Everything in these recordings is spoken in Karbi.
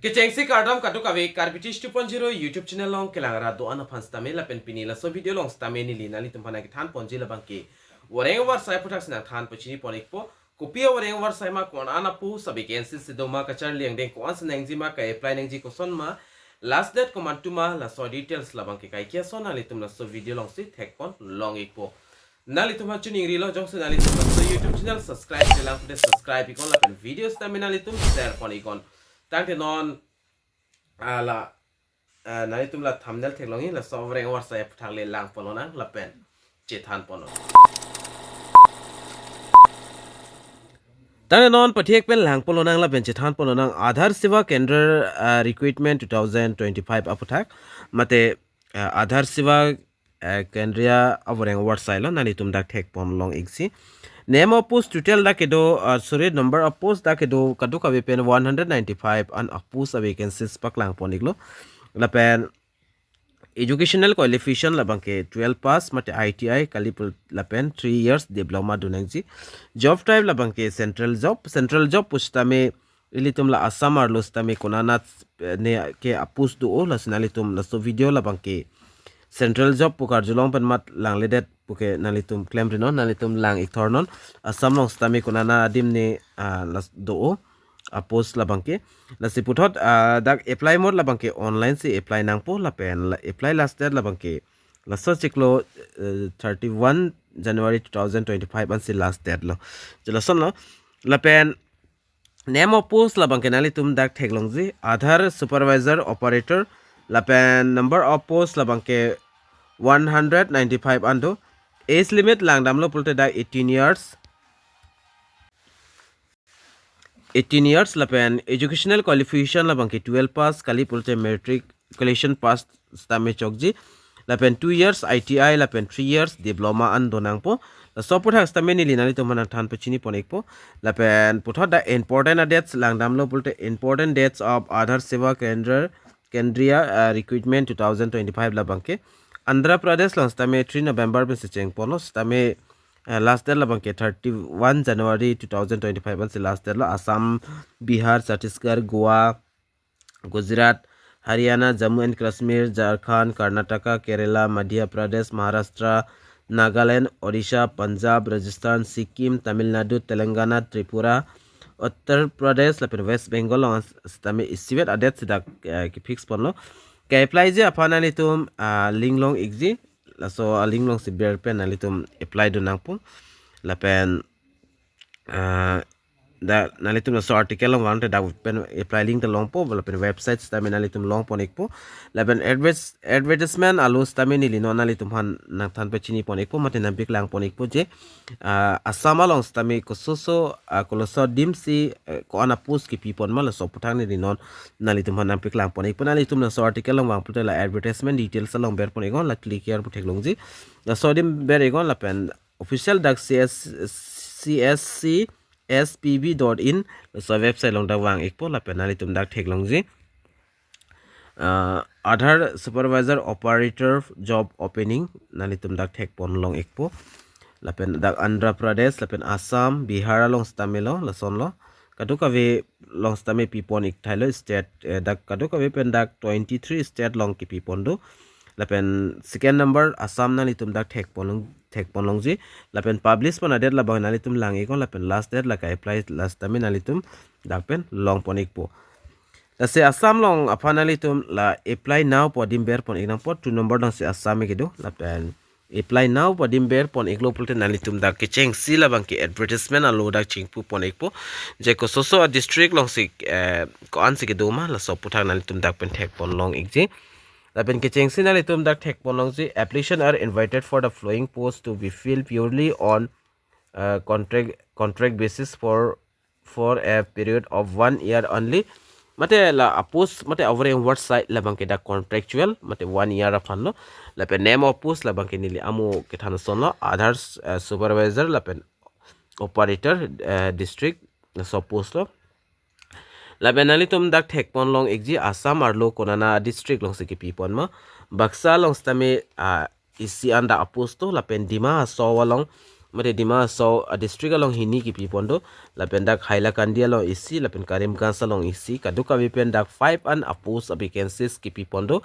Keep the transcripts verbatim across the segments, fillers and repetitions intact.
Kechengsi kardom kadokave Karbi Tish two point zero YouTube channel along kelang rat do-an aphan sitame lapen pini laso video along sitame neli nanglitum aphan nangkethan ponji labangke wareng warsai aphuthak si nangthan pachini pon-ikpo. Kopi awareng warsai ma, ko-an a-post avacancy si doma, kacharli angdeng ko-an si nangji ma, ka-apply nangji koson ma, last date komantu ma, laso details labangke kaike ason nanglitum laso video alongsi thek pon long-ikpo. Nanglitum aphan choningrilo, jongsi nanglitum laso YouTube channel subscribe-le lang pulote subscribe-iknon lapen video sitame nanglitum share pon-iknon. Tangte non, ah, la, ah, nanglitum la thumbnail theklongji, laso awareng warsai aphuthak le lang pon lonang lapen chethan pon lonang. Tangte non pathek pen lang pon lonang lapen chethan pon lonang Aadhaar Seva Kendra, ah, Recruitment two thousand twenty-five aphuthak, mate, ah, Aadhaar Seva, ah, Kendra awareng warsailo, nanglitum dak thek pon long-ikji. Name of post total dak kedo, ah, sorry, number of post dak kedo kadokave pen one hundred ninety-five an a-post avacancies paklang pon-iklo. Lapen educational qualification labangke twelve pass mate I T I kali pul-, lapen three years diploma do nangji. Job type labangke central job, central job pu sitame ilitum la Assam arlo sitame konanat, eh, ne ke a-post do-o, lasi nanglitum laso video labangke central job pu karjulong pen mat langledet puke nanglitum klemrinon, nanglitum lang-ik thornon. Assam along sitame konana adim ne, ah, las do-o a-post labangke. Lasi puthot, ah, dak apply mode labangke online si apply nangpo lapen la-, apply last date labangke laso chiklo, eh, thirty-one January two thousand twenty-five ansi last date lo. Je lasonlo. Lapen name of post labangke nanglitum dak theklongji, Aadhaar Supervisor Operator, lapen number of post labangke one hundred ninety-five an do. Age limit langdamlo pulote dak eighteen years. Eighteen years lapen educational qualification labangke twelve pass kali pulote matriculation pass sitame chokji. Lapen two years I T I lapen three years diploma an do nangpo. Laso aphuthak sitame neli nanglitum aphan nangthan pachini pon-ikpo. Lapen puthot dak important a-dates langdamlo pulote important dates of Aadhaar Seva Kendra, Kendriya, ah, Recruitment two thousand twenty-five labangke. Andhra Pradesh along sitame three November pensi cheng ponlo, sitame, ah, last date labangke thirty-one January two thousand twenty-five ansi last date lo. Assam, Bihar, Chhattisgarh, Goa, Gujarat, Haryana, Jammu and Kashmir, Jharkhand, Karnataka, Kerala, Madhya Pradesh, Maharashtra, Nagaland, Odisha, Punjab, Rajasthan, Sikkim, Tamil Nadu, Telangana, Tripura, Uttar Pradesh lapen West Bengal along sitame isivet a-date si dak, eh, kefix ponlo. Ke-applyji aphan nanglitum, ah, link long-ikji, laso a-link alongsi ber pen nanglitum apply do nangpo. Lapen, ah, dak nanglitum laso article along vangte dak pen apply link ta longpo, lapen website sitame nanglitum long pon-ikpo. Lapen advert-, advertisement alo sitame neli non nanglitum aphan nangthan pachini pon-ikpo, mate nangpaklang pon-ikpo je, ah, Assam along sitame kososo, ah, koloso adim si, eh, ko-an a-post kepi pon ma, laso aphuthak neli non nanglitum aphan nangpaklang pon-ikpo. Nanglitum laso article along vang pulote la advertisement details along ber pon-iknon, la click here pu theklongji. Laso adim ber-iknon lapen official dak C S, C S C S P B dot in, laso website along dak vang-ikpo lapen nanglitum dak theklongji. Ah, Aadhaar Supervisor Operator job opening, nanglitum dak thek pon long-ikpo. Lapen dak Andhra Pradesh, lapen Assam, Bihar along sitame lo, lasonlo. Kadokave along sitame pi pon-ik thailo state, eh, dak kadokave pen dak twenty-three state along kepi pon do. Lapen second number Assam nanglitum dak thek pon long, thek pon longji. Lapen publish pon a-date labang nanglitum lang-iknon, lapen last date la ke-apply last time nanglitum dak pen long pon-ikpo. Lasi Assam along aphan nanglitum la apply now pu adim ber pon-ik nangpo, two number alongsi Assam ke do, lapen apply now pu adim ber pon-iklo pulote nanglitum dak kechengsi labangke advertisement alo dak chingpu pon-ikpo. Je kososo a-district alongsi, eh, ko-ansi kedo ma, laso aphuthak nanglitum dak pen thek pon long-ikji. Lapen kechengsi nanglitum dak thek pon longji, application are invited for the following post to be filled purely on, uh, contract, contract basis for, for a period of one year only. Mate la a-post, mate average work site labangke dak contractual, mate one year aphan lo. Lapen name of post labangke neli amo kethan ason lo, Aadhaar, uh, supervisor lapen operator, uh, district, laso post lo. Lapen nanglitum dak thek pon long-ikji Assam arlo konana district alongsi kepi pon ma. Baksa along sitame, ah, isi an dak a-post do, lapen Dima Hasao along mate Dima Hasao a-district along hini kipipon do, lapen dak Hailakandi along isi, lapen Karimganj along isi, kadokave pen dak five an a-post a-vacancies kipipon do.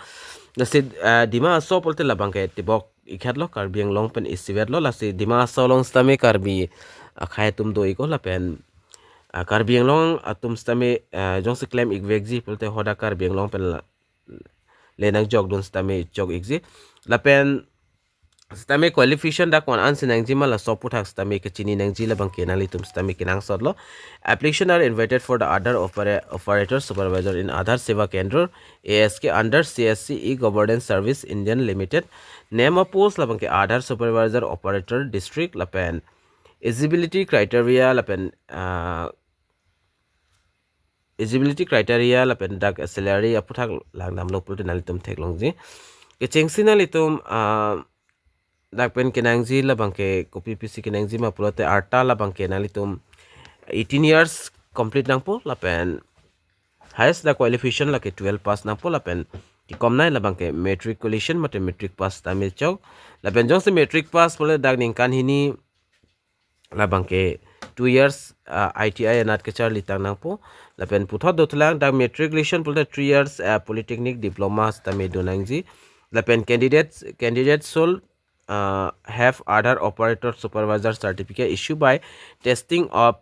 Lasi, ah, Dima Hasao pulote labangke tibok ik-etlo, Karbi Anglong pen isivet lo, lasi Dima Hasao along sitame Karbi akhei atum do-iklo lapen, ah, Karbi Anglong atum sitame, ah, jongsi klem-ikvekji pulote hadak Karbi Anglong pen la, le nangjokdun sitame jok-ikji. Lapen sitame qualification dak ko-an ansi nangjima laso aphuthak sitame kachini nangji, labangke nanglitum sitame kenangsotlo. Application are invited for the Aadhaar opera-, operator supervisor in Aadhaar Seva Kendra, A S K, under C S C e-Governance Service India Limited. Name of post labangke Aadhaar supervisor operator district, lapen eligibility criteria lapen, ah, eligibility criteria lapen dak salary aphuthak langdamlo pulote nanglitum theklongji. Kechengsi nanglitum, ah, dak pen kenangji labangke kopi pisi kenangjima pulote arta labangke nanglitum eighteen years complete nangpo, lapen highest dak qualification lake twelve pass nangpo, lapen kekomnei labangke matriculation mate matric pass sitame chok. Lapen jongsi matric pass pule dak ningkan hini labangke two years, ah, I T I anat kacharlitang nangpo. Lapen puthot dothulang dak matriculation pulote three years, ah, polytechnic diploma sitame do nangji. Lapen candidates, candidates should, ah, have Aadhaar operator supervisor certificate issued by testing of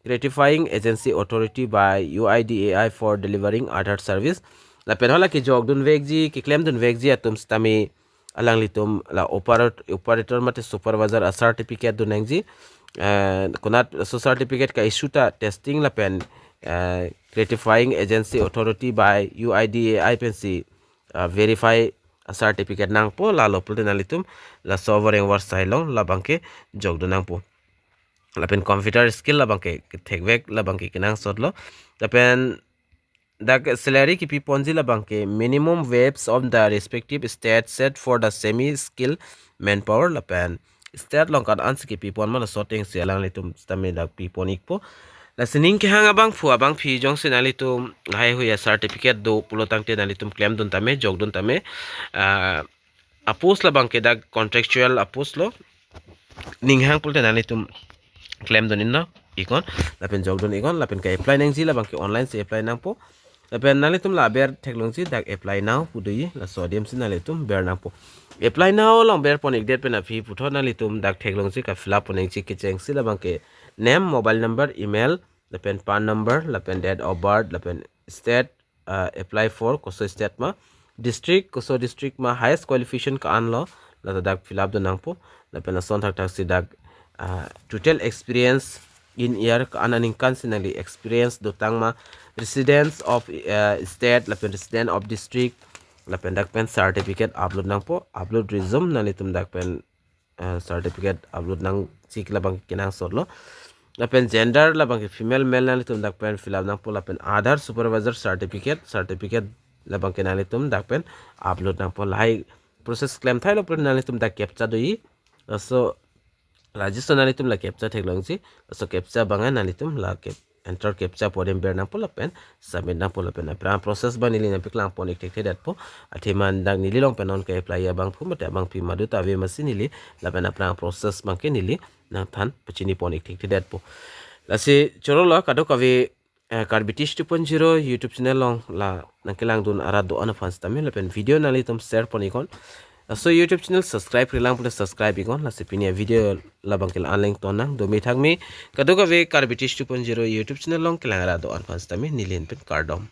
certifying agency authority by U I D A I for delivering Aadhaar service. Lapen hala kejokdunvekji, keklemdunvekji atum sitame alanglitum la operat-, operator mate supervisor a-certificate do nangji. Eh, konat so certificate ka-issue ta testing lapen, eh, certifying agency authority by U I D A I pensi, eh, verify a-certificate nangpo, lalo pulote nanglitum laso Vareng Varsai along labangke jokdun nangpo. Lapen computer skill labangke kethekvek labangke kenangsotlo. Lapen dak salary kipiponji labangke minimum wage of the respective state set for the semi skilled manpower, lapen state along ko-an ansi kipipon ma laso atengsi alanglitum sitame dak pipon-ikpo. Lasi ning kehang abangphu abangphi jongsi nanglitum lahaihui a-certificate do pulotangte nanglitum klemdun tame, jokdun tame. Ah, a-post labangke dak contractual a-post lo. Ning hang pulote nanglitum klemdun inno iknon, lapen jokdun iknon, lapen ke-apply nangji labangke online si apply nangpo. Lapen nanglitum la aber theklongji dak apply now pu doji, laso adimsi nanglitum ber nangpo. Apply now along berpon-ikdet pen aphi puthot nanglitum dak theklongji ka-fill up pon nangji, kechengsi labangke name, mobile number, email, lapen PAN number, lapen date of birth, lapen state, ah, apply for koso state ma, district koso district ma, highest qualification ko-anlo, lata dak fill up dun nangpo. Lapen lason thakthaksi dak, ah, total experience in year ko-an aningkan si nangli experience dotang ma, residence of, ah, state lapen resident of district, lapen dak pen certificate upload nangpo, upload resume, nanglitum dak pen, ah, certificate upload nangji labangke kenangsotlo. Lapen gender labangke female male, nanglitum dak pen fill up nangpo, lapen Aadhaar supervisor certificate, certificate labangke nanglitum dak pen upload nangpo. Lahai process klemthailo pulote nanglitum dak captcha doji. Laso lajiso nanglitum la captcha theklongji. Laso captcha abang nanglitum la cap-, enter captcha pu adim ber nangpo lapen submit nangpo, lapen aphrang process abang neli nangpaklang pon-ik thekthedetpo. Athema dak neli along pen non ke-apply abangphu mate abangpi madu ta ave masi neli lapen aphrang process abangke neli nangthan pachini pon-ik thekthedetpo. Lasi chorolo kadokave, eh, Karbi Teach two point zero YouTube channel along la nangkelangdun arat do-an aphan sitame lapen video nanglitum share pon-iknon. Laso YouTube channel subscribe-relang pulote subscribe-iknon, lasi pini a-video labangke la-an le ingtonnang, dome thakme. Kadokave Karbi Teach two point zero YouTube channel along kelang arat do-an aphan sitame neli ahin pen kardom.